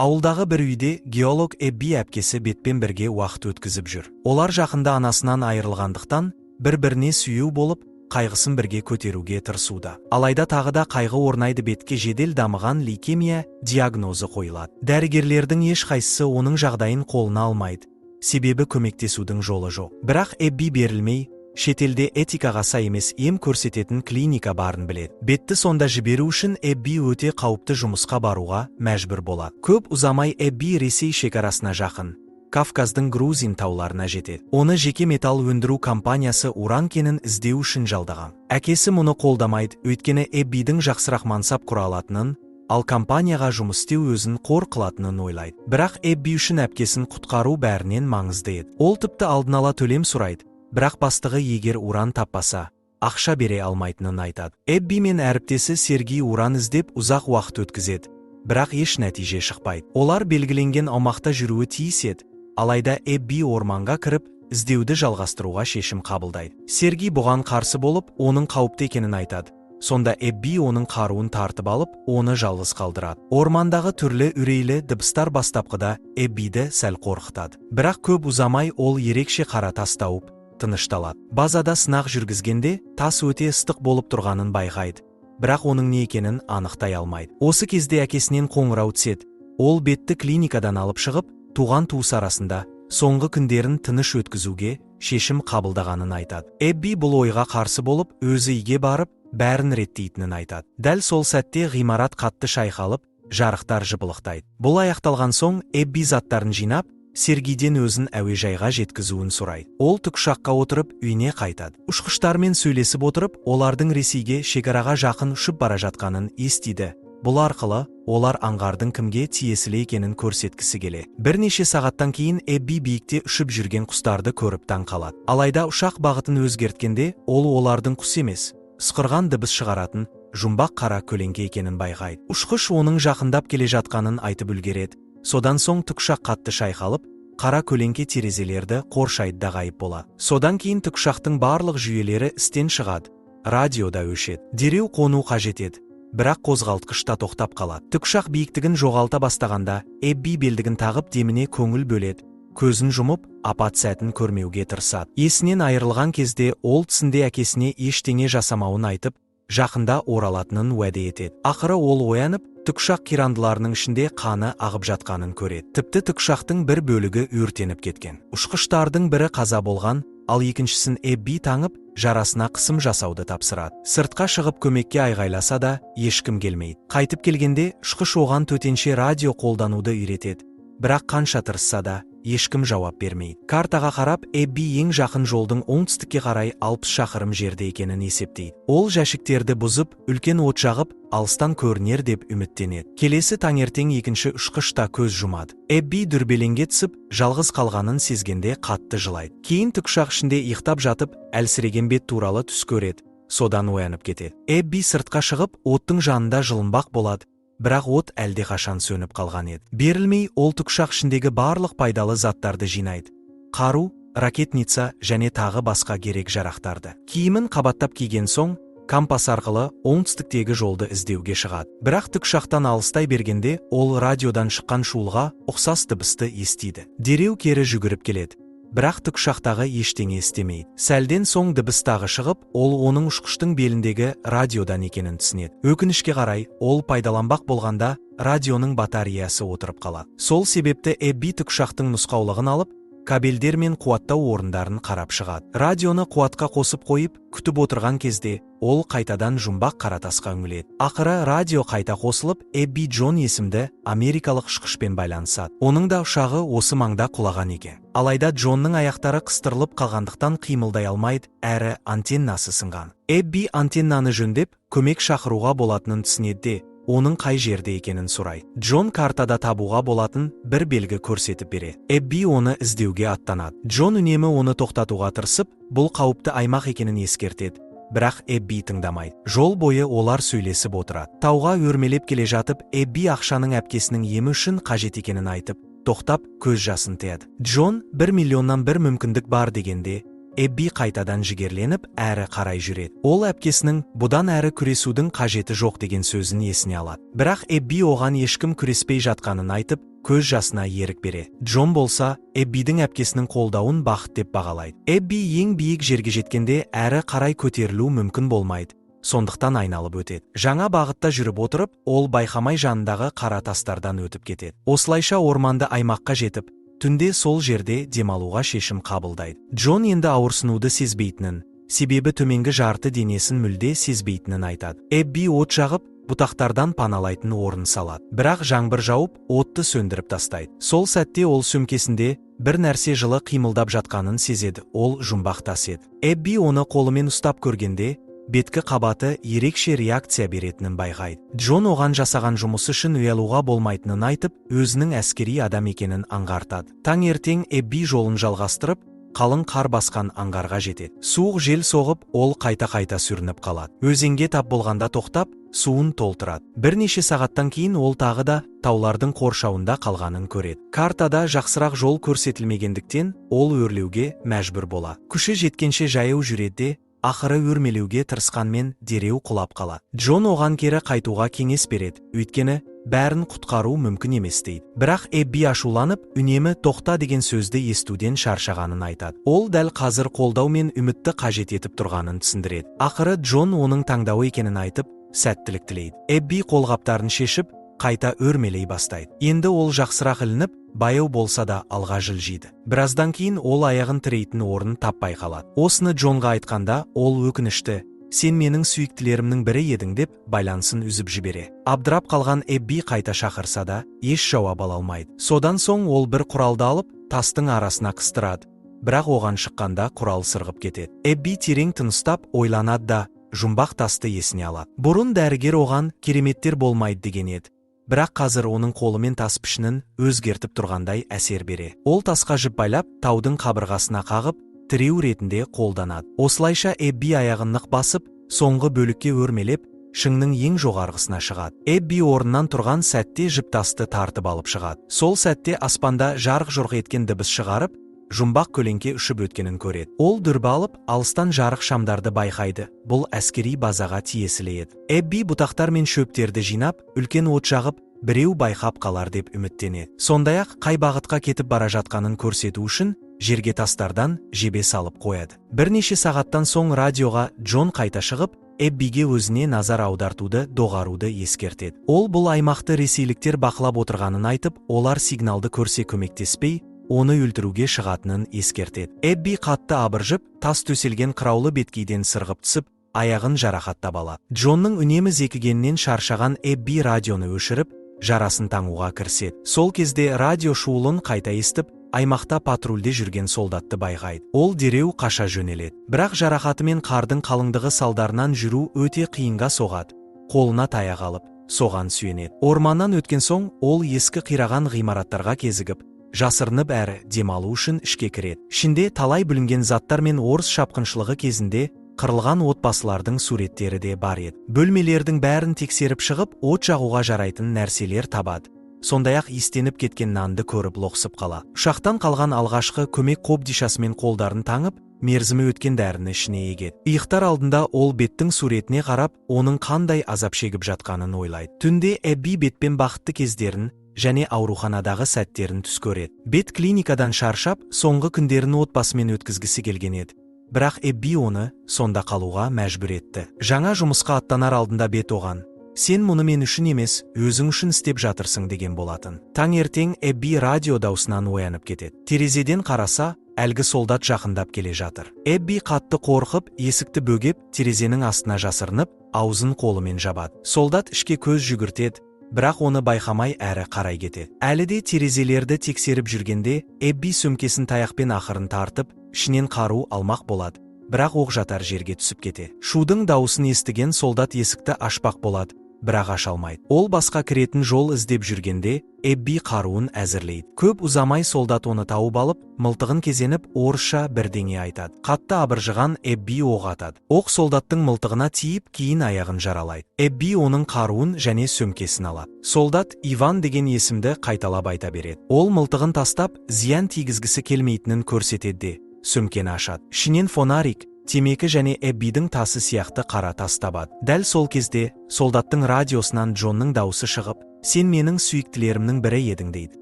Ауылдағы бір үйде геолог Эбби әпкесі Бетпен бірге уақыт өткізіп жүр. Олар жақында анасынан айырылғандықтан, бір-біріне сүйеу болып, қайғысын бірге көтеруге тырысуда. Алайда тағы да қайғы орнайды: Бетке жедел дамыған лейкемия диагнозы қойылады. Дәрігерлердің ешқайсысы оның жағдайын қолына алмайды, себебі көмектесудің жолы жоқ. Бірақ Эбби берілмей, шетелде этикаға сай емес ем көрсететін клиника барын біледі. Бетті сонда жіберу үшін Эбби өте қауіпті жұмысқа баруға мәжбүр болады. Көп ұзамай Эбби Ресей шекарасына жақын Кавказдың Грузин тауларына жетеді. Оны жеке металл өндіру компаниясы уран кенін іздеу үшін жалдаған. Әкесі мұны қолдамайды, өйткені Эббидің жақсырақ мансап құра алатынын, ал компанияға жұмыс істеу өзін қор қылатынын ойлайды. Бірақ Эбби үшін әпкесін құтқару бәрінен маңызды еді. Ол тіпті алдын ала төлем сұрайды, бірақ бастығы егер уран таппаса, ақша бере алмайтынын айтады. Эбби мен әріптесі Сергей уран іздеп ұзақ уақыт өткізеді, бірақ еш нәтиже шықпайды. Олар белгіленген аумақта жүруі тиіс еді, алайда Эбби орманға кіріп, іздеуді жалғастыруға шешім қабылдайды. Сергей бұған қарсы болып, оның қауіпті екенін айтады. Сонда Эбби оның қаруын тартып алып, оны жалғыз қалдырады. Ормандағы түрлі үрейлі дыбыстар бастапқыда Эббиді сәл қорқытады. Бірақ көп ұзамай ол ерекше қара тас тауып, тынышталады. Базада сынақ жүргізгенде тас өте ыстық болып тұрғанын байқайды, бірақ оның не екенін анықтай алмайды. Осы кезде әкесінен қоңырау түседі. Ол Бетті клиникадан алып шығып, туған туыс арасында соңғы күндерін тыныш өткізуге шешім қабылдағанын айтады. Эбби бұл ойға қарсы болып, өзі үйге барып, бәрін реттейтінін айтады. Дәл сол сәтте ғимарат қатты шайқалып, жарықтар жыпылықтайды. Бұл аяқталған соң Эбби заттарын жинап, Сергейден өзін әуежайға жеткізуін сұрайды. Ол тікұшаққа отырып, үйіне қайтады. Ұшқыштармен сөйлесіп отырып, олардың Ресейге шекараға жақын ұшып бара жатқанын естиді. Бұл арқылы олар аңғардың кімге тиесілі екенін көрсеткісі келеді. Бірнеше сағаттан кейін Эбби биікте ұшып жүрген құстарды көріп таң қалады. Алайда ұшақ бағытын өзгерткенде ол олардың құс емес, ысқырған дыбыс шығаратын жұмбақ қара көлеңке екенін байқайды. Ұшқыш оның жақындап келе жатқанын айтып үлгереді. Содан соң тікұшақ қатты шайқалып, қара көлеңке терезелерді қоршайды да ғайып болады. Содан кейін тікұшақтың барлық жүйелері істен шығады, радио да өшеді. Дереу қону қажет еді, бірақ қозғалтқыш та тоқтап қалады. Тікұшақ биіктігін жоғалта бастағанда Эбби белдігін тағып, деміне көңіл бөледі, көзін жұмып, апат сәтін көрмеуге тырысады. Есінен айырылған кезде ол түсінде әкесіне ештеңе жасамауын айтып, жақында оралатынын уәде етеді. Ақыры ол оянып, тікұшақ қирандыларының ішінде қаны ағып жатқанын көреді. Тіпті тікұшақтың бір бөлігі өртеніп кеткен. Ұшқыштардың бірі қаза болған, ал екіншісін Эбби таңып, жарасына қысым жасауды тапсырады. Сыртқа шығып көмекке айғайласа да, ешкім келмейді. Қайтып келгенде ұшқыш оған төтенше радио қолдануды үйретеді, бірақ қанша тырысса да, ешкім жауап бермейді. Картаға қарап, Эбби ең жақын жолдың оңтүстікке қарай 60 шақырым жерде екенін есептейді. Ол жәшіктерді бұзып, үлкен от жағып, алыстан көрінер деп үміттенеді. Келесі таңертең екінші ұшқыш та көз жұмады. Эбби дүрбелеңге түсіп, жалғыз қалғанын сезгенде қатты жылайды. Кейін тікұшақ ішінде ұйықтап жатып, әлсіреген Бет туралы түс көреді. Содан оянып кетеді. Эбби сыртқа шығып, оттың жанында жылынбақ болады, бірақ от әлдеқашан сөніп қалған еді. Берілмей, ол тікұшақ ішіндегі барлық пайдалы заттарды жинайды: қару, ракетница және тағы басқа керек жарақтарды. Киімін қабаттап киген соң, компас арқылы оңтүстіктегі жолды іздеуге шығады. Бірақ тікұшақтан алыстай бергенде ол радиодан шыққан шуылға ұқсас дыбысты естиді. Дереу кері жүгіріп келеді, бірақ тікұшақтағы ештеңе істемейді. Сәлден соң дыбыс тағы шығып, ол оның ұшқыштың беліндегі радиодан екенін түсінеді. Өкінішке қарай, ол пайдаланбақ болғанда радионың батареясы отырып қалады. Сол себепті Эбби тікұшақтың нұсқаулығын алып, кабельдер мен қуаттау орындарын қарап шығады. Радионы қуатқа қосып қойып, күтіп отырған кезде ол қайтадан жұмбақ қара тасқа үңіледі. Ақыры радио қайта қосылып, Эбби Джон есімді америкалық ұшқышпен байланысады. Оның да ұшағы осы маңда құлаған екен. Алайда Джонның аяқтары қыстырылып қалғандықтан қимылдай алмайды, әрі антеннасы сынған. Эбби антеннаны жөндеп, көмек шақыруға болатынын түсінеді де, оның қай жерде екенін сұрайды. Джон картада табуға болатын бір белгі көрсетіп береді. Эбби оны іздеуге аттанады. Джон үнемі оны тоқтатуға тырысып, бұл қауіпті аймақ екенін ескертеді, бірақ Эбби тыңдамайды. Жол бойы олар сөйлесіп отырады. Тауға өрмелеп келе жатып, Эбби ақшаның әпкесінің емі үшін қажет екенін айтып, тоқтап, көз жасын тыяды. Джон 1 миллионнан бір мүмкіндік бар дегенде, Эбби қайтадан жігерленіп, әрі қарай жүреді. Ол әпкесінің «бұдан әрі күресудің қажеті жоқ» деген сөзін есіне алады. Бірақ Эбби оған ешкім күреспей жатқанын айтып, Көз жасына ерік бере. Джон болса, Эббидің әпкесінің қолдауын бақыт деп бағалайды. Эбби ең биік жерге жеткенде, әрі қарай көтерілу мүмкін болмайды. Сондықтан айналып өтеді. Жаңа бағытта жүріп отырып, ол байқамай жанындағы қара тастардан өтіп кетеді. Осылайша орманды аймаққа жетіп, түнде сол жерде демалуға шешім қабылдайды. Джон енді ауырсынуды сезбейтінін, себебі төменгі жарты денесін мүлде сезбейтінін айтады. Эбби от жағып, бұтақтардан паналайтын орын салады. Бірақ жаңбыр жауып, отты сөндіріп тастайды. Сол сәтте ол сөмкесінде бір нәрсе жылы қимылдап жатқанын сезеді. Ол жұмбақ тас еді. Эбби оны қолымен ұстап көргенде, беткі қабаты ерекше реакция беретінін байқайды. Джон оған жасаған жұмысы үшін ұялуға болмайтынын айтып, өзінің әскери адам екенін аңғартады. Таңертең Эбби жолын жалғастырып, қалың қар басқан аңғарға жетеді. Суық жел соғып, ол қайта-қайта сүрініп қалады. Өзенге тап болғанда тоқтап, суын толтырады. Бірнеше сағаттан кейін ол тағы да таулардың қоршауында қалғанын көреді. Картада жақсырақ жол көрсетілмегендіктен, ол өрлеуге мәжбүр болады. Күші жеткенше жаяу жүреді де, ақыры өрмелеуге тырысқанмен дереу құлап қалады. Джон оған кері қайтуға кеңес береді, өйткені бәрін құтқару мүмкін емес дейді. Бірақ Эбби ашуланып, үнемі «тоқта» деген сөзді естуден шаршағанын айтады. Ол дәл қазір қолдау мен үмітті қажет етіп тұрғанын түсіндіреді. Ақыры Джон оның таңдауы екенін айтып, сәттілік тілейді. Эбби қолғаптарын шешіп, қайта өрмелей бастайды. Енді ол жақсырақ ілініп, баяу болса да алға жылжиды. Біраздан кейін ол аяғын тірейтін орын таппай қалады. Осыны Джонға айтқанда, ол өкінішті: «Сен менің сүйіктілерімнің бірі едің», – деп байланысын үзіп жібере. Абдырап қалған Эбби қайта шақырса да, еш жауап ала алмайды. Содан соң ол бір құралды алып, тастың арасына қыстырады. Бірақ оған шыққанда құрал сырғып кетеді. Эбби терең тыныстап, ойланады да, жұмбақ тасты есіне алады. Бұрын дәрігер оған кереметтер болмайды деген еді. Бірақ қазір оның қолымен тас пішінін өзгертіп тұрғандай әсер бере. Ол тасқа жіп байлап, таудың қабырғасына қағып, тіреу ретінде қолданады. Осылайша Эбби аяғын нық басып, соңғы бөлікке өрмелеп, шыңның ең жоғарғысына шығады. Эбби орнынан тұрған сәтте жіп тасты тартып алып шығады. Сол сәтте аспанда жарқ-жұрқ еткен дыбыс шығарып, жұмбақ көлеңке ұшып өткенін көреді. Ол дүрбі алып, алыстан жарық шамдарды байқайды. Бұл әскери базаға тиесілі еді. Эбби бұтақтар мен шөптерді жинап, үлкен от жағып, біреу байқап қалар деп үміттенеді. Сондай-ақ қай бағытқа кетіп бара жатқанын көрсету үшін жерге тастардан жебе салып қояды. Бірнеше сағаттан соң радиоға Джон қайта шығып, Эббиге өзіне назар аудартуды доғаруды ескертеді. Ол бұл аймақты ресейліктер бақылап отырғанын айтып, олар сигналды көрсе көмектеспей, оны өлтіруге шығатынын ескертеді. Эбби қатты абыржып, тас төселген қыраулы беткейден сырғып түсіп, аяғын жарақаттап алады. Джонның үнемі зекігенінен шаршаған Эбби радионы өшіріп, жарасын таңуға кіріседі. Сол кезде радио шуылын қайта естіп, аймақта патрульде жүрген солдатты байқайды. Ол дереу қаша жөнеледі. Бірақ жарақаты мен қардың қалыңдығы салдарынан жүру өте қиынға соғады. Қолына таяқ алып, соған сүйенеді. Орманнан өткен соң ол ескі қираған ғимараттарға кезігіп, жасырынып әрі демалу үшін ішке кіреді. Ішінде талай бүлінген заттар мен орыс шапқыншылығы кезінде қырылған отбасылардың суреттері де бар еді. Бөлмелердің бәрін тексеріп шығып, от жағуға жарайтын нәрселер табады. Сондай-ақ иістеніп кеткен нанды көріп лоқсып қалады. Ұшақтан қалған алғашқы көмек қобдишасымен қолдарын таңып, мерзімі өткен дәріні ішіне егеді. Ұйықтар алдында ол Беттің суретіне қарап, оның қандай азап шегіп жатқанын ойлайды. Түнде Эбби Бетпен бақытты кездерін және ауруханадағы сәттерін түс көреді. Бет клиникадан шаршап, соңғы күндерін отбасымен өткізгісі келген еді. Бірақ Эбби оны сонда қалуға мәжбүр етті. Жаңа жұмысқа аттанар алдында Бет оған: «Сен мұны мен үшін емес, өзің үшін істеп жатырсың», – деген болатын. Таңертең Эбби радио даусынан оянып кетеді. Терезеден қараса, әлгі солдат жақындап келе жатыр. Эбби қатты қорқып, есікті бөгеп, терезенің астына жасырынып, аузын қолымен жабады. Солдат ішке көз жүгіртеді, бірақ оны байқамай әрі қарай кетеді. Әлі де терезелерді тексеріп жүргенде, Эбби сөмкесін таяқпен ақырын тартып, ішінен қару алмақ болады, бірақ оқ жатар жерге түсіп кете. Шудың дауысын естіген солдат есікті ашпақ болады, бірақ аша алмайды. Ол басқа кіретін жол іздеп жүргенде, Эбби қаруын әзірлейді. Көп ұзамай солдат оны тауып алып, мылтығын кезеніп, орысша бірдеңе айтады. Қатты абыржыған Эбби оқ атады. Оқ солдаттың мылтығына тиіп, кейін аяғын жаралайды. Эбби оның қаруын және сөмкесін алады. Солдат Иван деген есімді қайталап айта береді. Ол мылтығын тастап, зиян тигізгісі келмейтінін көрсетеді де, сөмкені ашады. Ішінен фонарик, Темекі және Эббидің тасы сияқты қара тас табады. Дәл сол кезде солдаттың радиосынан Джонның даусы шығып, «Сен менің сүйіктілерімнің бірі едің», – дейді.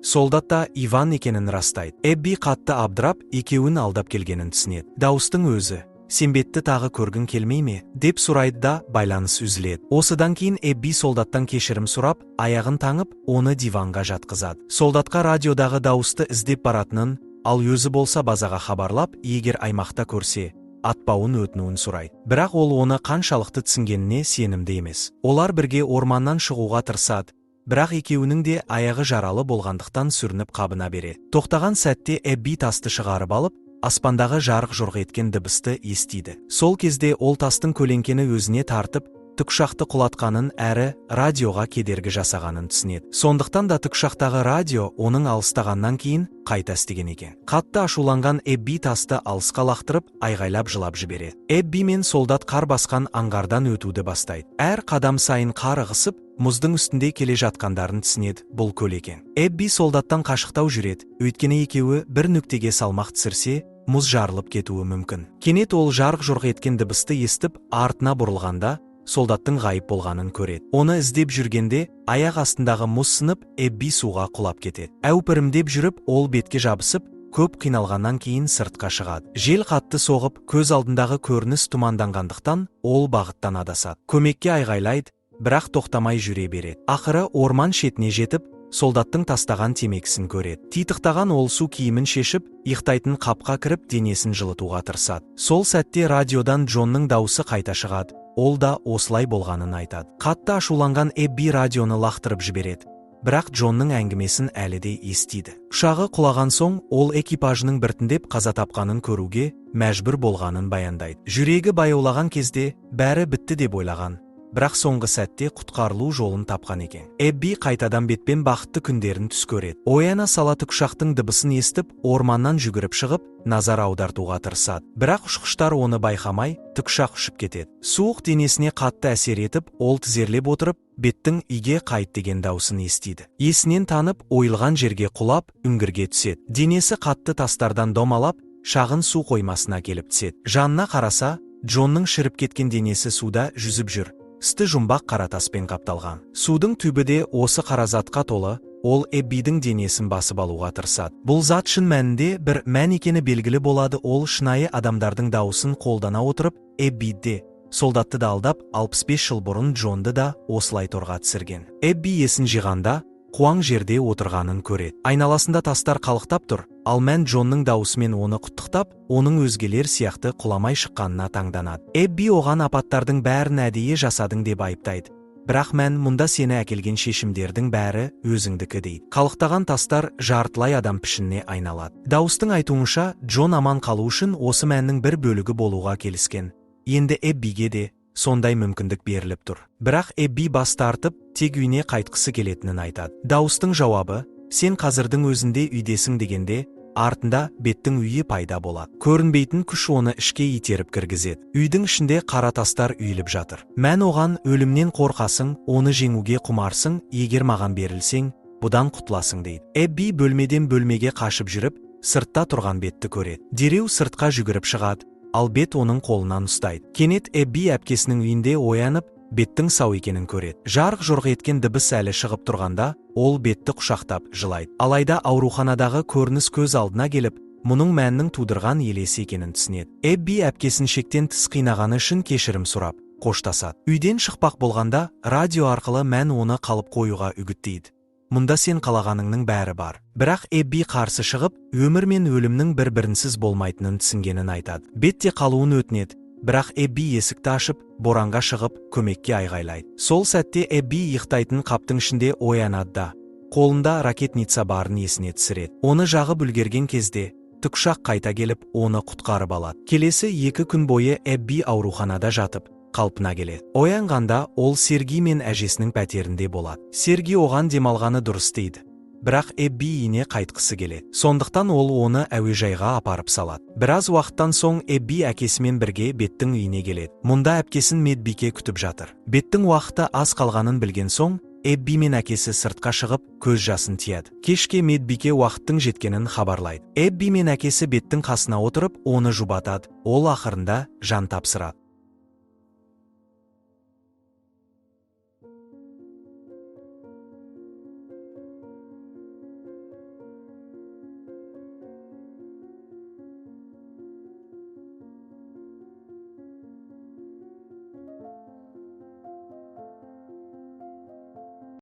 Солдат та Иван екенін растайды. Эбби қатты абдырап, екеуін алдап келгенін түсінеді. Дауыстың өзі: «Сен Бетті тағы көргің келмей ме?» – деп сұрайды да, байланыс үзіледі. Осыдан кейін Эбби солдаттан кешірім сұрап, аяғын таңып, оны диванға жатқызады. Солдатқа радиодағы дауысты іздеп баратынын, ал өзі болса базаға хабарлап, егер аймақта көрсе, атпауын өтінуін сұрайды. Бірақ ол оны қаншалықты түсінгеніне сенімді емес. Олар бірге орманнан шығуға тырысады, бірақ екеуінің де аяғы жаралы болғандықтан сүрініп қабына береді. Тоқтаған сәтте Эбби тасты шығарып алып, аспандағы жарқ жұрқ еткен дыбысты естиді. Сол кезде ол тастың көлеңкені өзіне тартып, тікұшақты құлатқанын әрі радиоға кедергі жасағанын түсінеді. Сондықтан да тікұшақтағы радио оның алыстағаннан кейін қайта істеген екен. Қатты ашуланған Эбби тасты алысқа лақтырып, айғайлап жылап жібереді. Эбби мен солдат қар басқан аңғардан өтуді бастайды. Әр қадам сайын қар ығысып, мұздың үстінде келе жатқандарын түсінеді, бұл көл екен. Эбби солдаттан қашықтау жүреді, өйткені екеуі бір нүктеге салмақ түсірсе, мұз жарылып кетуі мүмкін. Кенет ол жарқ жұрқ еткен дыбысты естіп, артына бұрылғанда, солдаттың ғайып болғанын көреді. Оны іздеп жүргенде, аяқ астындағы мұз сынып, Эбби суға құлап кетеді. Әупірімдеп жүріп, ол Бетке жабысып, көп қиналғаннан кейін сыртқа шығады. Жел қатты соғып, көз алдындағы көрініс тұманданғандықтан, ол бағыттан адасады. Көмекке айғайлайды, бірақ тоқтамай жүре береді. Ақыры орман шетіне жетіп, солдаттың тастаған темекісін көреді. Титықтаған ол су киімін шешіп, ұйықтайтын қапқа кіріп, денесін жылытуға тырысады. Сол сәтте радиодан Джонның даусы қайта шығады. Ол да осылай болғанын айтады. Қатты ашуланған Эбби радионы лақтырып жібереді. Бірақ Джонның әңгімесін әлі де естиді. Ұшағы құлаған соң, ол экипажының біртіндеп қаза тапқанын көруге мәжбүр болғанын баяндайды. Жүрегі баяулаған кезде бәрі бітті деп ойлаған, бірақ соңғы сәтте құтқарылу жолын тапқан екен. Эбби қайтадан Бетпен бақытты күндерін түс көреді. Ояна сала тікұшақтың дыбысын естіп, орманнан жүгіріп шығып, назар аудартуға тырысады. Бірақ ұшқыштар оны байқамай, тікұшақ ұшып кетеді. Суық денесіне қатты әсер етіп, ол тізерлеп отырып, Беттің «Үйге қайт» деген даусын естиді. Есінен танып, ойылған жерге құлап, үңгірге түседі. Денесі қатты тастардан домалап, шағын су қоймасына келіп түседі. Жанына қараса, Джонның шіріп кеткен денесі суда жүзіп жүр. Үсті жұмбақ қара таспен қапталған. Судың түбі де осы қара затқа толы, ол Эббидің денесін басып алуға тырысады. Бұл зат шын мәнінде бір мән екені белгілі болады. Ол шынайы адамдардың дауысын қолдана отырып, Эббиді, солдатты да алдап, 65 жыл бұрын Джонды да осылай торға түсірген. Эбби есін жиғанда, қуаң жерде отырғанын көреді. Айналасында тастар қалықтап тұр, ал мән Джонның дауысымен оны құттықтап, оның өзгелер сияқты құламай шыққанына таңданады. Эбби оған апаттардың бәрін әдейі жасадың деп айыптайды. Бірақ мән мұнда сені әкелген шешімдердің бәрі өзіңдікі дейді. Қалықтаған тастар жартылай адам пішініне айналады. Дауыстың айтуынша, Джон аман қалу үшін осы мәннің бір бөлігі болуға келіскен. Енді Эббиге де сондай мүмкіндік беріліп тұр. Бірақ Эбби бас тартып, тек үйіне қайтқысы келетінін айтады. Дауыстың жауабы: «Сен қазірдің өзінде үйдесің» дегенде, артында Беттің үйі пайда болады. Көрінбейтін күш оны ішке итеріп кіргізеді. Үйдің ішінде қара тастар үйіліп жатыр. Мән оған: «Өлімнен қорқасың, оны жеңуге құмарсың, егер маған берілсең, бұдан құтыласың», – дейді. Эбби бөлмеден бөлмеге қашып жүріп, сыртта тұрған Бетті көреді. Дереу сыртқа жүгіріп шығады, ал Бет оның қолынан ұстайды. Кенет Эбби әпкесінің үйінде оянып, Беттің сау екенін көреді. Жарқ жұрқ еткен дыбыс әлі шығып тұрғанда, ол Бетті құшақтап жылайды. Алайда ауруханадағы көрініс көз алдына келіп, мұның мәннің тудырған елесі екенін түсінеді. Эбби әпкесін шектен тыс қинағаны үшін кешірім сұрап, қоштасады. Үйден шықпақ болғанда, радио арқылы мән оны қалып қоюға үгіттейді. Мұнда сен қалағаныңның бәрі бар. Бірақ Эбби қарсы шығып, өмір мен өлімнің бір-бірінсіз болмайтынын түсінгенін айтады. Бет те қалуын өтінеді, бірақ Эбби есікті ашып, боранға шығып, көмекке айғайлайды. Сол сәтте Эбби ұйықтайтын қаптың ішінде оянады да, қолында ракетница барын есіне түсіреді. Оны жағып үлгерген кезде, тікұшақ қайта келіп, оны құтқарып алады. Келесі 2 күн бойы Эбби ауруханада жатып, қалпына келеді. Оянғанда ол Сергей мен әжесінің пәтерінде болады. Сергей оған демалғаны дұрыс дейді. Бірақ Эбби үйіне қайтқысы келеді. Сондықтан ол оны әуежайға апарып салады. Біраз уақыттан соң Эбби әкесімен бірге Беттің үйіне келеді. Мұнда әпкесін медбике күтіп жатыр. Беттің уақыты аз қалғанын білген соң, Эбби мен әкесі сыртқа шығып, көз жасын тияды. Кешке медбике уақыттың жеткенін хабарлайды. Эбби мен әкесі Беттің қасына отырып, оны жұбатады. Ол ақырында жан тапсырады.